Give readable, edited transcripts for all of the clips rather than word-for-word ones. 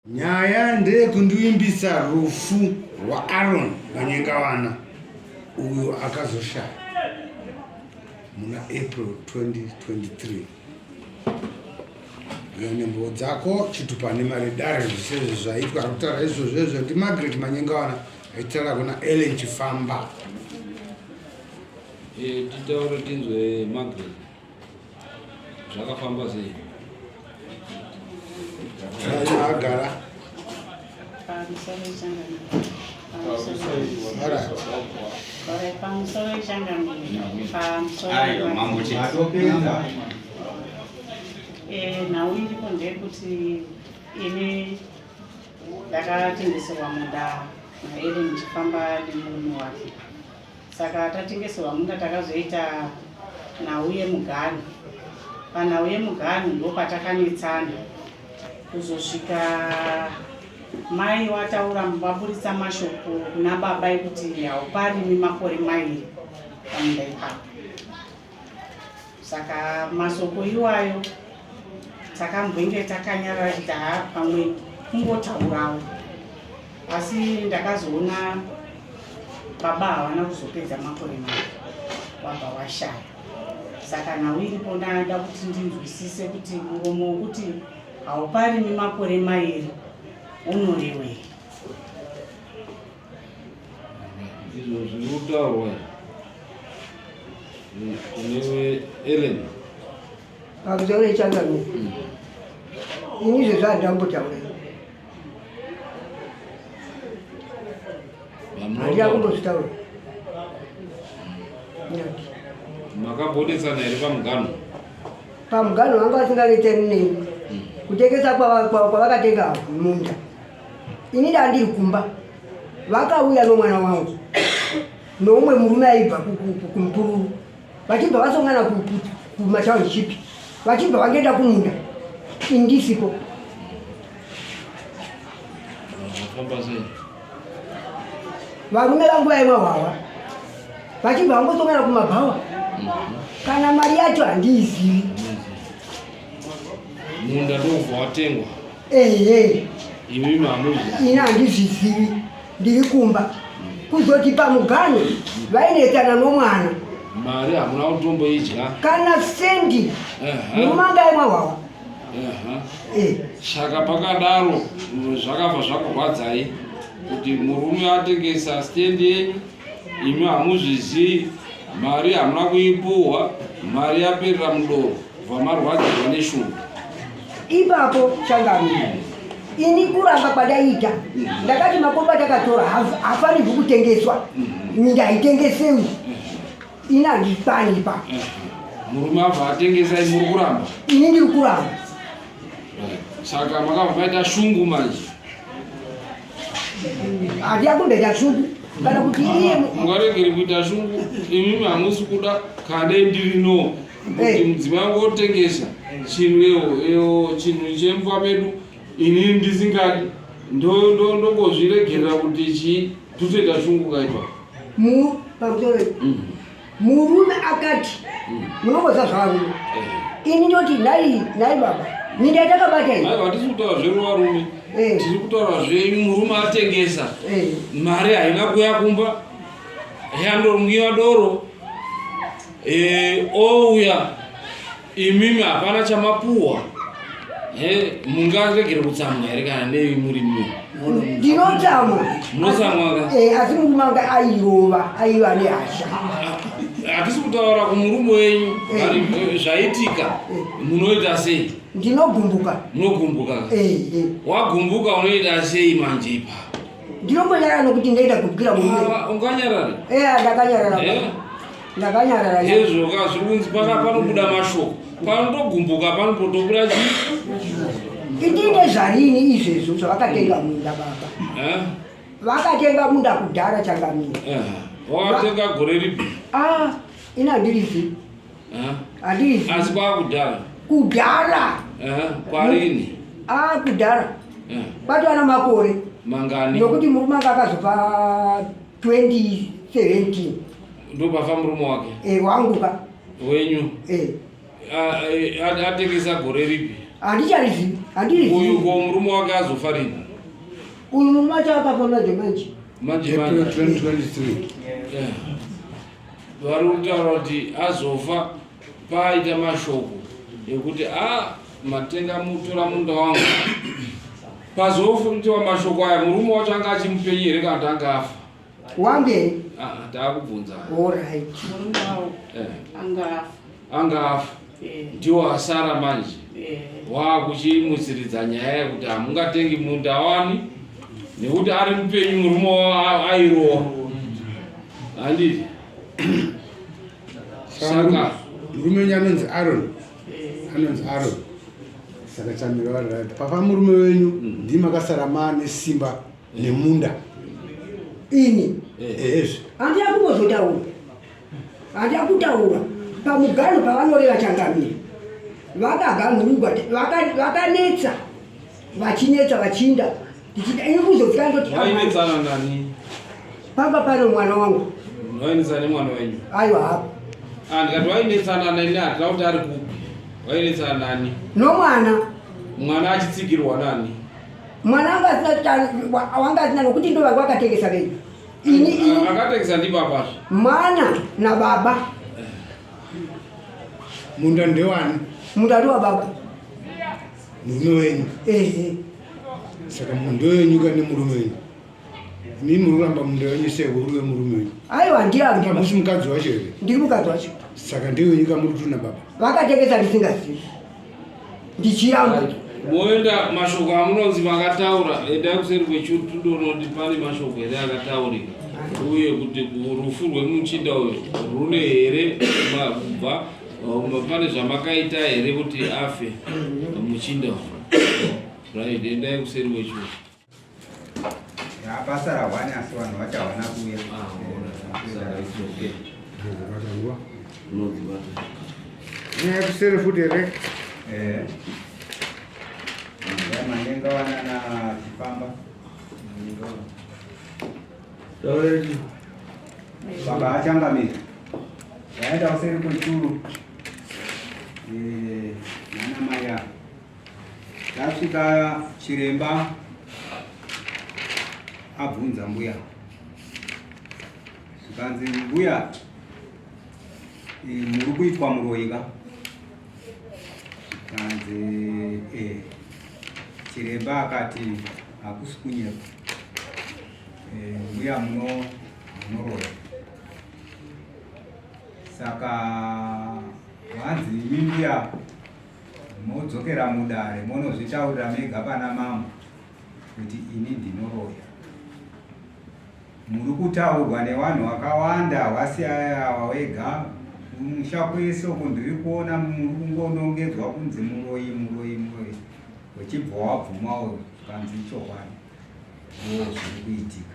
Nyaya ndeyekundivimbisa rufu rwaAron Manyengawana uyo akazoshaya muna April 2023. Uya nembuo dzako chitupa nemari dare zvese izvi zvaitwa ari kutaura izvozvo izvo ndiMargaret Manyengawana achitaura kuna Ellen Chifamba. Eh, titaure tinzwe Margaret. Zvakafamba sei? Agara. Eh, nhau iripo ndeyekuti ini ndakatengeserwa munda naEllen ndichifamba nemurume wake Saka tatengeserwa munda takazoita nhau yemuganhu. Panhau yemuganhu ndopatakanetsana kuzosvika mai wataura vaburitsa mashoko kuna baba ekuti hauparimi makore mairi pamunda ipapo. Saka masoko iwayo takambwenge takanyarara kuti haa pamwe kungotaurawo asi ndakazoona baba havana kuzopedza makore mavo wabva washaya saka nhau iripo ndada kuti ndinzwisise kuti muromo wekuti hauparimi makore mairi unorewei Izvo zviri kutaurwa kunewe Ellen. Pakutaura changamire. Ini izvo zvandambotaura. Handina kumbozvitaura. Makambonetsana here pamuganho? Pamuganho vanga vasinganetsani neni. Kutengesa kwavakatenga munda. Ini ndandiri kumba vakauya nomwana wangu noumwe murume aibva kumupururu vachibva vasongana kumatownship vachibva vandoenda kumunda indisiko varume vangu vaimwa hwahwa vachibva vangosongana kumabhawa kana mari yacho handiizivi munda ndobva watengwa ehe imimi hamuzvizivi ini handizvizivi ndiri kumba kuzoti pamuganhu vainetsana nomwana mari hamuna kutomboidya kana sendi murume anga aimwa hwawa eh. saka pakadaro zvakabva zvakurwadzai kuti murume atengesa stendi yenyu imi hamuzvizivi mari hamuna kuipuhwa mari yaperera mudoro vamarwadzirwa neshungu ipapo changamire ini kuramba kwandaiita ndakati makomba takatora hafanirwi kutengeswa minda haitengesewi ini handipani ipapo murume abva atengesa muri kuramba ini ndiri kuramba saka makabva maita shungu manje handina kumboita shungu kana kuti iye mungaregere kuita shungu imimi hamusi kuda kade ndiri no kuti eh. mudzimai wangu otengesa chinhu ewo chinhu chemba medu inini ndisingadi ndongozviregerera kuti chii totoita shungu kaitwa pamusoro Murume akati munongoziva zvavarume. Eh. Ini ndoti nhai nhai baba minda yatakabata iyi. Aiwa hatisi kutaura zvevarume. Eh. Tiri kutaura zvenyu murume atengesa. Eh. Mari haina kuya kumba. Yandomwiwa doro. Eh, ouya Imimi hapana chamapuwa. He, mungaregere kutsamwa here kana nei muri mimi? Ndinotsamwa. Munotsamwa ka? Eh, asi murume anga airova, aiva nehasha. Hatisi kutaura kumurume wenyu, Eh. ari- zvaitika. Eh. Munoita sei? Ndinogumbuka. Munogumbuka ka? Eh, eh. Wagumbuka unoita sei manje ipa? Ndinombonyarara nokuti ndaida kubwira murume. Ah, Unganyarare? Eh, ndakanyarara. Eh? Ndakanyarara. Hezvo ka zviri kunzi paka panobuda mashoko. Panotogumbuka panopotobuda chii? Indine zvarini izvezvo zvavakatenga munda baba. Eh? Vakatenga munda kudhara changamire. Eh. Wakatenga gore ripi? Ah, ina handirizi. Eh? Handirizi. Asi kwakudhara. Kudhara. Eh, kwarini? Ah, kudhara. Eh. Kwatova makore. Mangani? Nokuti murume anga akazopa 2017. Ndopafa murume wake? Eh, wangu ka. Wenyu? Eh. Atengesa gore ripi? Handicharizivi. Handirizivi. Uyu ko murume wake azofa rini? Uyu murume wacho akafa manje manje. Manje April manje. 2023. Yeah. Vari kutaura kuti azofa paaita mashoko ekuti a matenga mutora munda wangu. Pazofundiwa mashoko aya murume wacho anga achimupenyu here kana kuti anga afa? Wange? Ah, taakubvunza. Alright. Murume wavo Eh, anga afa. anga afa. Ndiwo asara manje. Wakuchimutsiridza nyaya yekuti hamungatengi munda wani nekuti ari mupenyu murume wavo airowa. Handiti? Saka murume wenyu anonzi Aaron. Anonzi Aaron. Saka chamira vari right. Papa murume wenyu ndimi makasara maane simba nemunda. Ini Ehezve. Handina kumbozotaura, handina kutaura pamuganho pavanoreva changamire. Vakaganhurwa, vakanetsa, vachinetsa vachinda ndichida ini kuzofika ndoti Vainetsana nani? Panga pane mwana wangu. Vainetsana nemwana wenyu? Aiwa hapo. Ah, ndikati vainetsana nani, handina kuti ari kupi. Vainetsana nani? Nomwana. Mwana achitsigirwa nani? Mwana anga asina, wanga asina nokuti ndo vakatengesa vega. Ini, ini. Akatengesa ndi baba. Mwana na baba. Munda ndewani? Munda ndiwa baba. Murume wenyu? Ehe. Saka munda wenyu ka nemurume wenyu? Imi muri kuramba munda wenyu sei uri wemurume wenyu? Aiwa, ndiye ari. Hamusi mukadzi wacho here? Ndiri mukadzi wacho. Saka ndiwe wenyu kamuri kutuna baba? Vakatengesa ndisingazivi. Ndichiramba. Moenda mashoko amunonzi makataura, endai kuseri kwechutundonoti pane mashoko here akataurika uye kuti rufu rwemuchinda uyu rune here kubva pane zvamakaita here kuti afe muchinda uyu. Right, endai kuseri kwechuru. Ya, basa rahwani asi vanhu vacho havana kuuya. Saka it's okay. Nguva. Unodzibata. Nyaya kuseri futi here? Eh. Ya, manenga wana na chifamba. Baba achangamira. Vaenda kuseri kwechuru. Eh, nana mai ava. Tasvika chiremba abvunza mbuya. Zvikanzi mbuya muri kuitwa muroyi ka? Zvikanzi chiremba akati hakusi kunyepa. Mbuya munoroya. Saka vanzi imi mbuya modzokera mudare monozvitaurira mega pana mambo kuti ini ndinoroya. Muri kutaurwa nevanhu vakawanda wasiya wega kumusha kwese uko ndiri kuona muri kungonongedzwa kunzi muroyi muroyi muroyi, uchibva wabvumawo zvikanzi ichokwadi ndo zviri kuitika.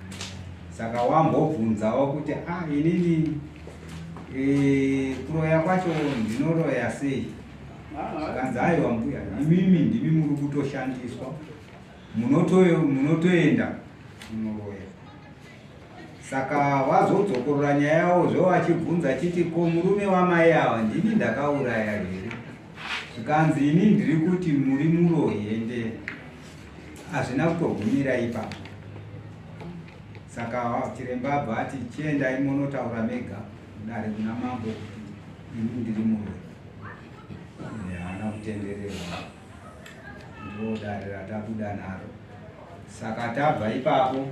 Saka wambobvunzawo kuti inini kuroya kwacho ndinoroya sei? Zvikanzi aiwa mbuya, imimi ndimi muri kutoshandiswa, munotoenda kunoroya. Saka wazodzokorora nyaya yawo zve wachibvunza achiti ko murume wamai ava ndini ndakauraya here? Zvikanzi ini ndiri kuti muri muroyi ende hazvina kutogumira ipapo. Saka chiremba abva ati chiendai munotaura mega mudare kuna mambo kuti ini ndiri muroyi. Haana kutendererwa, ndo dare ratabuda naro. Saka tabva ipapo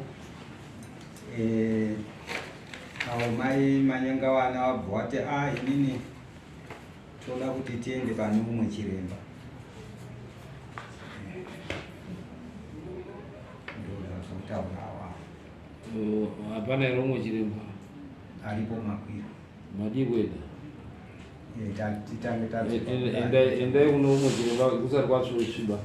avo mai Manyangawana vabva vati inini toda kuti tiende pane umwe chiremba. Ndoda awa. Hapana here umwe chiremba? Aripo makwira. Madii kuenda? Titange tadzoka. Endai kuno umwe chiremba kusati kwasviba.